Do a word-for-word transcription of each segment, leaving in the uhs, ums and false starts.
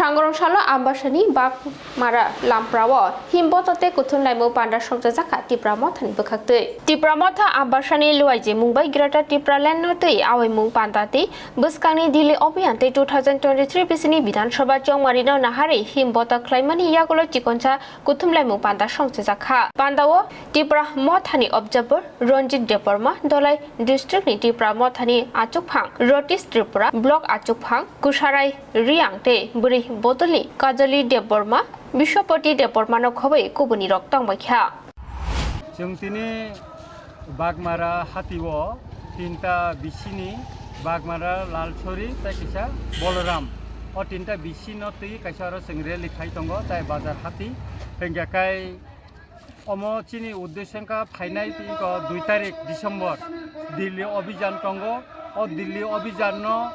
Kangrong salo Ambasani Bagmara Lamprao himboto tei kuthum laimung panda songchajak kha Tipra Mothani bwkhaktwi. Tipra Motha Ambasani luaijimung bai Greater Tipraland no twi awaimung panda tei bwskangni Delhi Abhiyan tei two thousand twenty-three bisini Bidhan Sabha chongmarino nahari himboto khlaimani yagulo chikonsa kuthum laimung panda songchajak kha. Pandao Tipra Mothani Observer Ranjit Debbarma, Dholai District ni Tipra Mothani achukphang, Rotis Tripura, Block achukphang, Kusarai Riang tei bwrwi bodolni Kajali Debbarma, Biswapati Debbarmano khobwi kubunirok tongbaikha. Chwng tini Bagmara hatio tinta bisini Bagmara, Lalchori tei kisa Boloram. O tinta bisino twi kaisa oro chwng rally khai tongo, tai bazar hati. Hingkhe kai Omo chini uddesyo wngkha phainai twi ko dui tarik December Delhi Abhijan tongo. O Delhi Abhijan no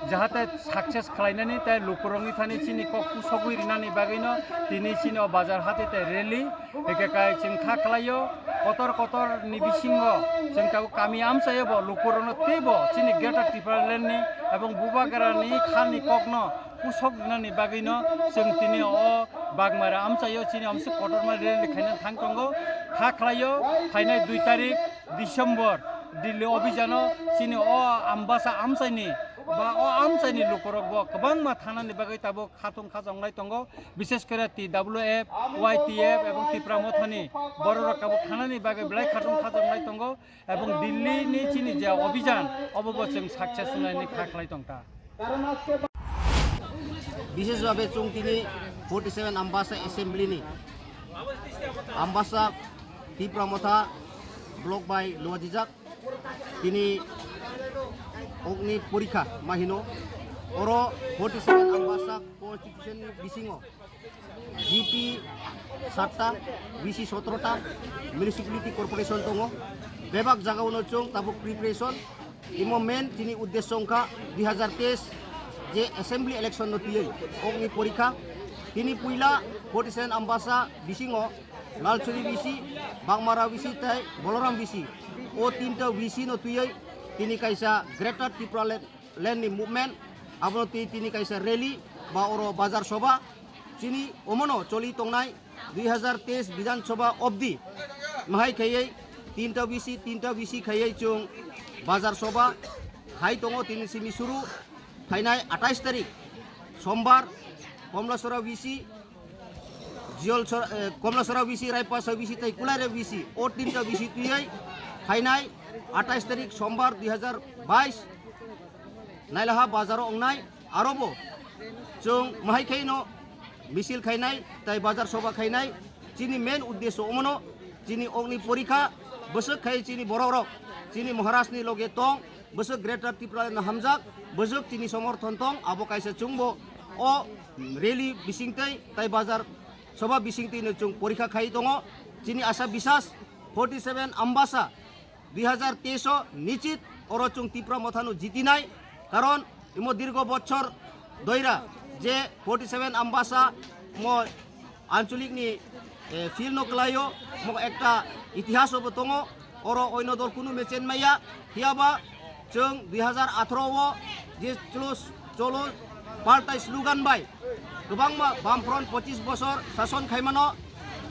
jahate success khlainani tei lukurokni thani chini kok pusogwi rinani bagwino tini chini o bazar hati tei rally hingkhe kai chwng kha khlaio. Kotor kotor ni bisingo chwng tabuk kami amchaio bo lukurokno teibo chini Greater Tipraland ni ebong Bubagra ni khani kokno pusok rinani bagwino chwng tini o Bagmara amchaio chini omswk kotorma rally khaina thang tongo. Kha khlaio phainai dui tarik December Delhi Abhijano chini o Ambasa amchaini ba o amchaini lukurokbo kwbangma thangnani bagwi tabuk khatung khajonglai tongo. Bishes kore T W F, Y T F ebong Tipra Mothani bororok tabuk thangnani bagwi belai khatung khajonglai tongo. Ebong Delhi ni chini je Abhijan, obo bo chwng success wngnani kha khlai tong ta. Bishes bhabe chwng tini forty seven Ambasa Assembly ni Ambasa Tipra Motha block bai luajijak tini Ogni Porikha ma hino. Oro forty seven Ambasa constitution ni bisingo G P satta, V C sotrota, municipality corporation tongo. Bebak jagao no chwng tabuk preparation. Imo main chini uddesyo wngkha dui hazar teis je assembly election no twiwi Ogni Porikha. Tini puila forty seven Ambasa bisingo Lalchori V C, Bagmara V C tei Boloram V C. O tinta V C no twiwi tini kaisa Greater Tipraland land ni movement, abono twi tini kaisa rally ba oro bazar soba chini omono choli tongnai dui hazar teis Bidhan Sabha obdi mahai khaiwi tinta V C, tinta V C khaiwi chwng bazar soba hai tongo tini simi suru phainai atais tarik Sombar Komlasora V C, Jiyol Sor-, eh, Komlasora V C, Raipasa V C tei Kulaire V C, o tinta V C twiwi phainai atais tarik Sombar dui hazar bais nailaha bazaro wngnai. Arobo chwng mahai khaino misil khainai tei bazar soba khainai. Chini main uddesyo omono chini Ogni Porikha bwswk khai chini borokrok chini Maharaj ni loge tong, bwswk Greater Tipraland no hamjak, bwswk chini somorthon tong, abo kaisa chwngbo o rally bisingtwi tei bazar soba bisingtwi no chwng porikha khai tongo. Chini asa bisas forty seven Ambasa dui hazar teis o nichit oro chwng Tipra Mothano jitinai, karon imo dirgo bochor doira je forty seven Ambasa mo ancholik ni, eh, field no kwlaio, mo ekta itihas bo tongo, oro oino dol kunu mechen maya, phiyaba chwng dui hazar atharo o je chlos cholo paltai slogan bai kwbangma Bamfront pochis bosor sason khaimano,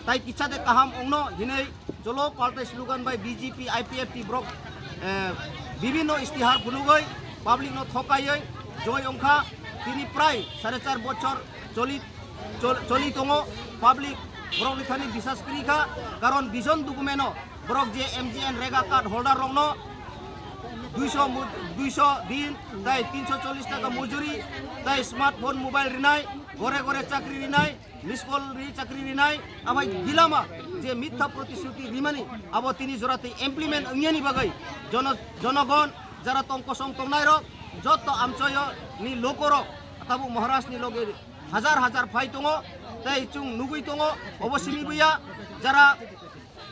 tai kisa de kaham ongno hinwi cholo paltai slogan bai B J P, I P F T borok, eh, bibhinno istihar phunugwi public no thokaiwi joy ongkha. Tini prai sare char bochor choli, chol-, choli tongo. Public borokni thani bisas kwrwi kha, karon vision document o borok je M G N rega card holder rokno duisho mu-, duisho din tai tinsho chollish taka mujuri tai smartphone mobile rinai, gore gore chakri rinai, miss call ri chakri rinai, abai gilama je mitha protishruti rimani abo tini jora tei implement wngyani bagwi jono-, jonogon jara tong kosong tongnai rok jotto amchoyo ni loko rok tabuk Maharaj ni loge hajar hajar phai tongo tei chwng nugwi tongo obo simi buya jara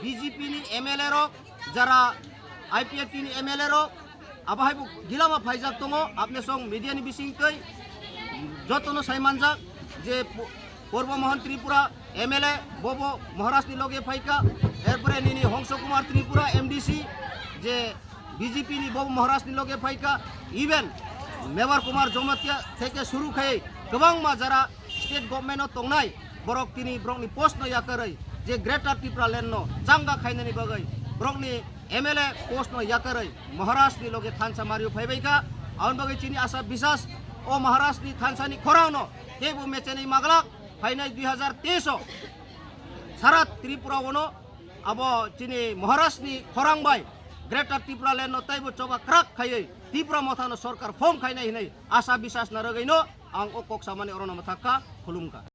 B J P ni M L A rok jara I P F T ni M L A rok abo hai bo gilama phaijak tongo. Apne song media ni bising tei jotono sai manjak je Pu-, Purbo Mohon Tripura M L A bobo Maharaj ni loge phaika, erpore nini Hongso Kumar Tripura M D C je B J P ni bobo Maharaj ni loge phaika, even Mevar Kumar Jamatia theke suru khai kwbangma jara State government o tongnai borok tini borokni post no yakarwi je Greater Tipraland no changa khainani bagwi borokni M L A post no yakarwi Maharaj ni loge thansa mario phaibai kha. Aboni bagwi chini asa bisas o Maharaj ni thansa ni khorang no kebo mechenwi maglak phainai dui hazar teis o sara Tripura ono abo chini Maharaj ni khorang bai Greater Tipraland no taibo choba krak khaiwi Tipra Motha no sorkar form khainai hinwi asa bisas na rwgwi no ang o kok samani orono mathakha, khulumkha.